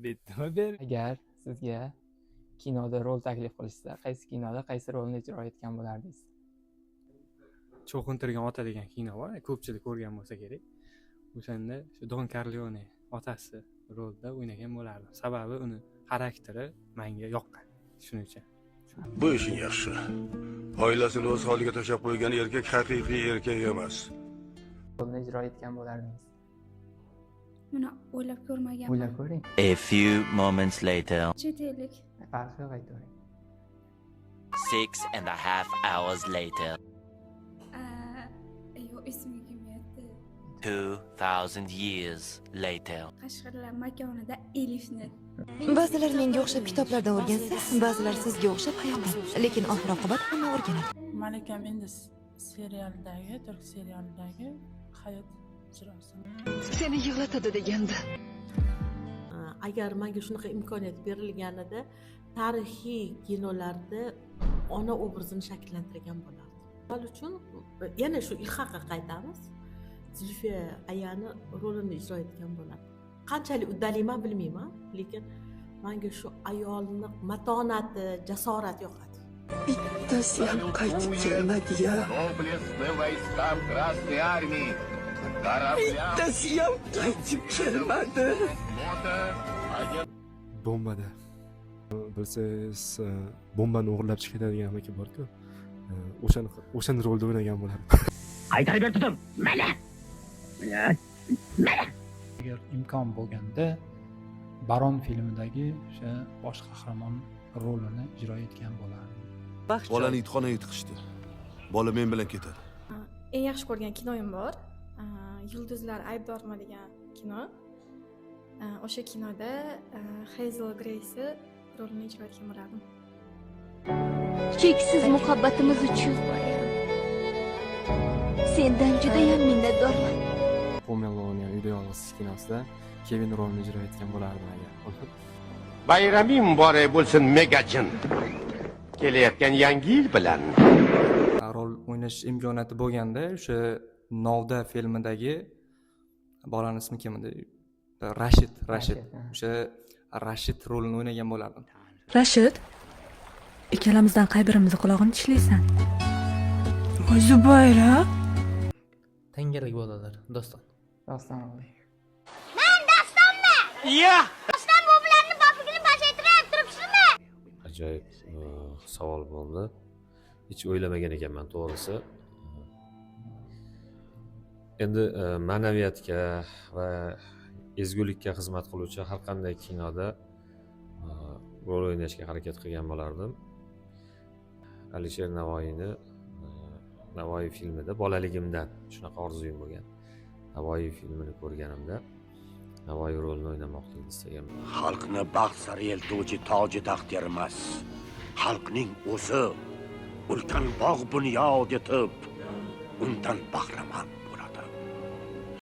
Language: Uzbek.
Bitdimi ber. Agar sizga kinoda rol taklif qilishsa, qaysi kinoda qaysi rolni ijro etgan bo'lardingiz? Cho'qintirgan ota degan kino bor, ko'pchilik ko'rgan bo'lsa kerak. O'shanda shu Don Corleone otasi rolida o'ynagan bo'lardim. Sababi uni xarakteri menga yoqqan. Shuning uchun. Bu ishing yaxshi. Oilasini o'z holiga tashlab qo'ygan erkak haqiqiy erkak emas. Rolni ijro etgan bo'lardingiz? Buni o'ylab ko'rmaganman. O'ylab ko'ring. A few moments later. Chet ellik. Farqi yo'q, aytavering. 6.5 hours later. Yo'q, esimga kelmayapti. 2000 years later. Qashqarlar makonida Elifni. Ba'zilar menga o'xshab kitoblardan o'rgansa, ba'zilar sizga o'xshab hayotdan. Lekin oxir oqibat hamma o'rganadi. Malika Mendes serialidagi, turk serialidagi hayot ijrosi. Seni yig'latadi degandi. Agar menga shunaqa imkoniyat berilganida, tarixiy kinolarda ona obrazini shakllantirgan bo'lardim. Misol uchun, yana shu ilhaqqa qaytamiz. Zulfiya ayani rolini ijro etgan bo'lardim. Qanchalik uddalayman bilmayman, lekin menga shu ayolni matonati, jasorati yoqadi. Bittasi ham qaytib kelmadi-ya. Доблестным войскам Красной Армии, кораблям Bittasi ham qaytib kelmadi. Флота, Bombada. Bilsangiz, bombani o'g'irlab chiqib ketadigan amaki bor-ku. O'shani rolda o'ynagan bo'lardim. Qaytarib ber dedim. Mana. Mana. Agar imkon bo'lganda, Baron filmidagi o'sha bosh qahramon rolini ijro etgan bo'lardim. Bolani itxonaga tiqishdi. Bola men bilan ketadi. Eng yaxshi ko'rgan kinoyim bor. Yulduzlar aybdormi degan kino. O'sha kinoda Hazel Greysi rolini ijro etgan bo'lardim. Cheksiz muhabbatimiz uchun sendan judayam minnatdorman. Home Alone, ya'ni uyda yolg'iz kinosida Kevin rolini ijro etgan bo'lardim agar. Bayraming muborak bo'lsin, Megajin. Kelayotgan yangi yil bilan. Rol o'ynash imkoniyati bo'lganda, o'sha Novda filmidagi bolani ismi kim edi? Rashid, Rashid. Rashid, ha. O'sha Rashid rolini o'ynagan bo'lardim. Rashid, ikkalamizdan qay birimizni qulog'ini tishlaysan? Voy, Zubayra. Tangalik bolalar, doston. Doston oldi. Ya. Doston, bu bilanni bopigini pasaytirib turibsizmi? Ajoyib savol bo'ldi. Hech o'ylamagan ekanman, to'g'risi. Endi ma'naviyatga va ezgulikka xizmat qiluvchi har qanday kinoda rol o'ynashga harakat qilgan bo'lardim. Alisher Navoiyni Navoiy filmida bolaligimdan shunaqa orzuyim bo'lgan. Navoiy filmini ko'rganimda Navoiy rolini o'ynamoqlikni istaganman. Xalqni baxt sari eltuvchi toji taxt emas. Xalqning o'zi ulkan bog' bunyod etib, undan bahramand.